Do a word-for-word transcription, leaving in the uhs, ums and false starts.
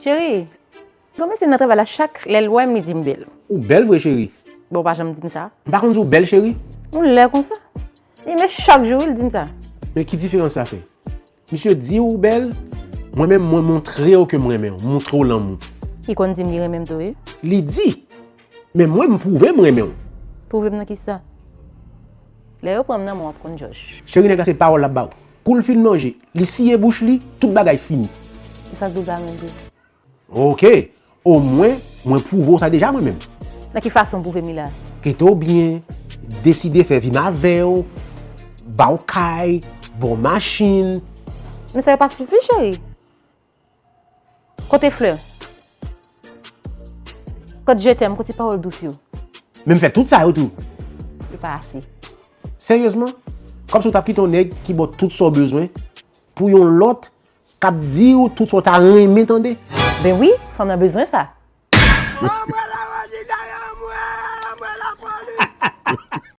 Cheri, gon mesye nan travay la, chak lè l wè m, li di m bèl. Ou bèl vre, cheri. Bon, ou pa janm di m sa. M pa konn di w bèl, cheri. Yon lè konsa. Li men chak jou, wi, li di m sa. Men ki diferans sa fè? Misye di w ou bèl, mwen menm, mwen montre w ke m renmen w, montre w lanmou. Li konn di m li renmen m tou, wi. Li di, men mwen, m pwouve m renmen w. Pwouve m nan ki sa? Lè yo pran m nan men w, w ap konn jòj. Cheri, nèg la se pawòl l ap ba w. Kou l fin manje, li siye bouch li, tout bagay fini. E sa k dou pa renmen tou? Oke, omwen, mwen pwouve w sa deja mwen menm. Nan ki fason w pwouve m li la? Kete w byen, deside fè vi m avè w, ba w kay, ba w machin. Men sa yo pa sifi, cheri. Kote flè? Kote je t'aime? Kote pawòl dous yo? Men m fè tout sa yo tou. Yo pa ase. Seryezman? Kòmsi w t ap kite yon nèg ki ba w tout sa w bezwen pou yon lòt k ap di w tout sa w ta renmen tande? Ben wi, fanm nan bezwen sa.